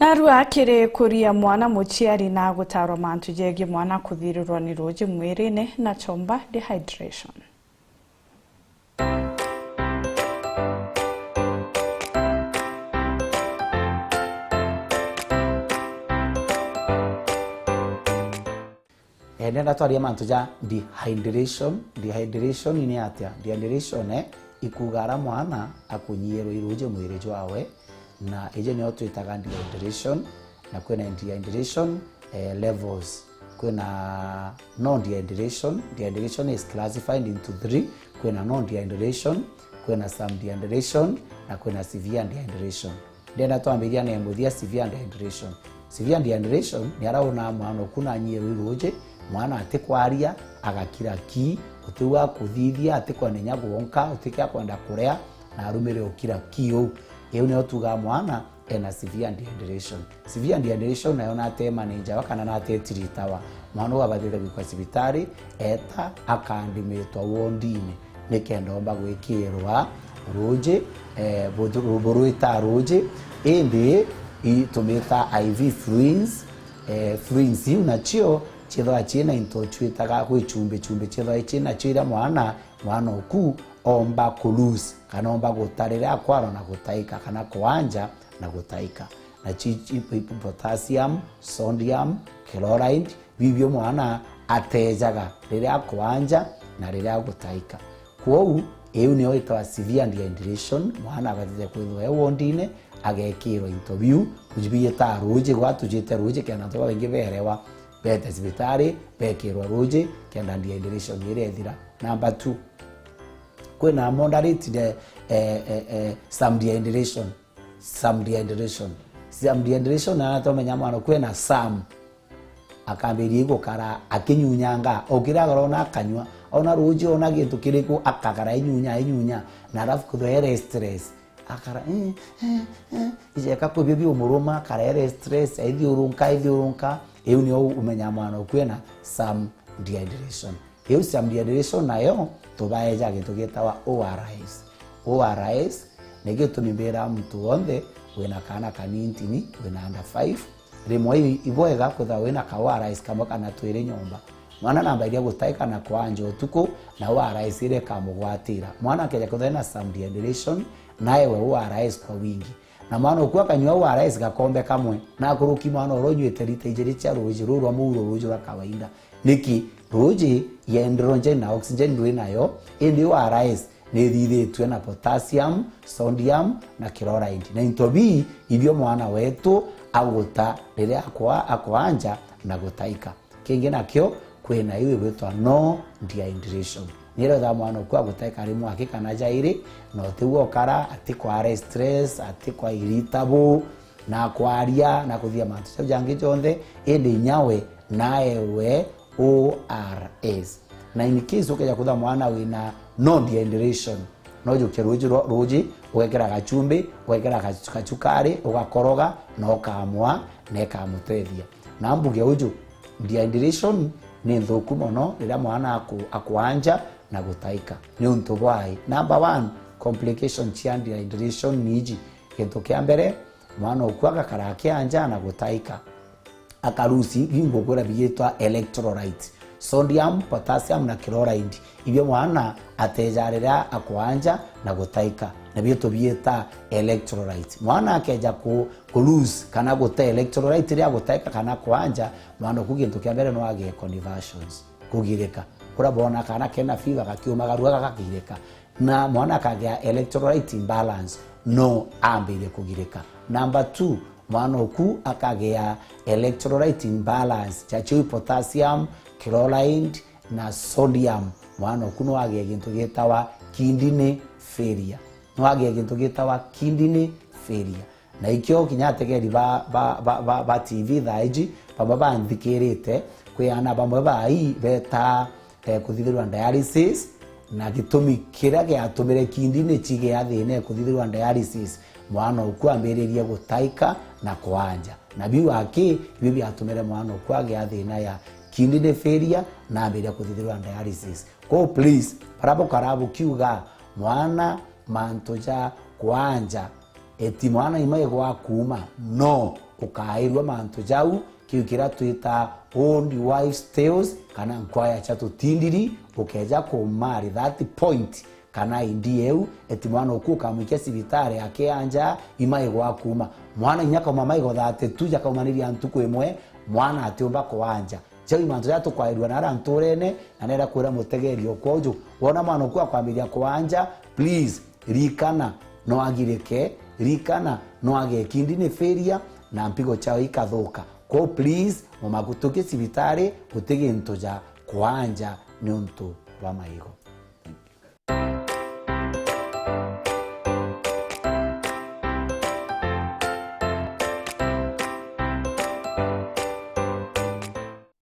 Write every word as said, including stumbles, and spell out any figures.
Narua kiri kuria mwana, muciari na gutarwa mantu jegie mwana kuthirirwa ni ruuji mwirine na chomba, dehydration. Eh, ndenda twaria mantu ja dehydration. Dehydration ni atia? Dehydration, eh, ikuuga ara mwana akunyierwa i ruuji mwiri jwawe, na iji nio twitaga dehydration, na kwina dehydration, eh, levels. Kwina no dehydration. Dehydration is classified into three. Kwina no dehydration, kwina some dehydration, na kwina severe dehydration. Ndenda twambiria na muthia, severe dehydration. Severe dehydration ni ara wona mwana uku nanyierwa i ruuji, mwana atikwaria, agakira ki, utigwa kuthithia, atikwenda inya gwonka, utikia kwenda kuria, na arumire ukira ki uu. Iu nio tugaa mwana ena severe dehydration. Severe dehydration nayo nate managewa kana nate treatawa. Mwana uu abatite gwikwa cibitari, eta akandimitwa wondine. Nikenda omba gwikirwa ruuji, eh, buthu-, bu-, burwita ruuji, indi i-, tumita I V fluids, eh, fluids iu nacio ciithagwa ciina into twitaga gwi chumbi, chumbi ciithagwa ciinacio iria mwana, mwana uku omba ku lose, kana omba guta riria akwarwa na gutaika, kana kwanja na gutaika. Na ci-, ci-, potassium, sodium, chloride, bibio mwana atejaga riria akwanja na riria agutaika. Kwou, iu nio itawa severe dehydration, mwana abatite kwithirwa e wondine, agekirwa into biu, tubiita ruuji, gwa tujite ruuji, kenda antu babaingi berewa, bete cibitari, bekirwa ruuji, kenda dehydration iria ithira. Number two, kwina moderate de-, eh, eh, eh, some dehydration. Some dehydration. Some dehydration, na tumenya mwana kwina some. Akambiria gukara akinyunyanga, o kiria arona akanyua, ona ruuji, ona gintu kiriku, akakara inyunya, inyunya, na alafu kwithirwa e restless. Akara, eh, eh, eh, ijeka kwi bio biumuruma, akara e restless, aithiurunka, aithiurunka. Iu nio umenya mwana ukwina some dehydration. Riu some dehydration nayo tubaeja gintu gitawa O R S. O R S ni gitumi mbira muntu wonthe wina kaana kanintini, wina under five, rimwe i-, ibwega kwithirwa wina ka O R S kamwe kana twiri nyomba. Mwana nambairia gutaika na kwanja utuku, na O R S iria ikamugwatira. Mwana akeja kwithirwa ena some dehydration, naewe O R S kwa wingi. Na mwana uku akanyua O R S gakombe kamwe, na akuruki mwana uria unyuite lita ijiri cia ruuji ruu rwa muuro, ruuji rwa kawaida. Niki? Ruuji ya hydrogen na oxygen rwi nayo, indi O R S ni ithithitue na potassium, sodium na chloride. Na into bii ibio mwana wetu aguta riria akwa-, akwanja na gutaika. Kingi nakio, kwina iu igwitwa no dehydration. Niria withaga mwana uku agutaika rimwe aki kana jairi, na utigua ukara, atikwa restless, atikwa irritable, na kwaria, na kuthithia mantu jau jangi jonthe, indi inya we naewe O R S. Na in case ukeja kwithwa mwana wina no dehydration, no ujukie ruuji rwa, ruuji, ugekira gachumbi, ugekira gachu-, gachukari, ugakoroga, na ukamwa, na ikamutethia. Na mbuge uju, dehydration ni nthuku mono riria mwana aku-, akwanja na gutaika. Ni untu bwai? Number one, complication cia dehydration ni iji. Gintu kia mbere, mwana uku agakara akianja na gutaika. Akarusi biu ngukwira bigitwa electrolyte. Sodium, potassium na chloride. Ibio mwana ateja riria akwanja na gutaika. Nabio tubiita electrolyte. Mwana akeja ku, ku lose kana guta electrolyte riria gutaika kana kwanja, mwana uku gintu kia mbere no agie convulsions. Kugirika. Kuria bona kana kena fever gakiumagarua gagakirika. Na mwana akagea electrolyte imbalance, no ambirie kugirika. Number two, mwana uku akagea electrolyte imbalance, chachiu potassium, chloride na sodium. Mwana uku no agea gintu gitawa kidney failure. No agea gintu gitawa kidney failure. Na ikio kinya ategeri ba, ba, ba, ba, ba T V thaa iji, bamwe banthikirite, kwi ana bamwe bai beta, eh, kuthithirwa dialysis, na gitumi kiria giatumire kidney chigea thina ya kuthithirwa dialysis, mwana uku ambiririe gutaika na kwanja. Na biu aki, ibio biatumire mwana uku agia thina ya kidney failure, na ambiria kuthithirwa dialysis. Kwou please, bara bukara bukiuga mwana mantu ja kwanja, eti mwana imaigo akuuma, no, ukairua mantu jau, kiu kiria twita old wives tales, kana nkwaya cia tutindiri, ukeja kumari that point, kana indi eu, eti mwana uku ukamwikia cibitari akianja, imaigo akuuma. Mwana inya kauma maigo thirty-two jakaumaniria ntuku imwe, mwana atiumba kuanja. Jau i mantu jaria tukwairua na aria nturene, na nenda kwira mutegeri okwa uju, wona mwana uku akwambiria kuanja, please, rikana, no agirike, rikana, no agekindi ni failure, na mpigo ciao ikathuka. Kwou please, mumakutukie cibitari, guti gintu ja kuanja niuntu bwa maigo.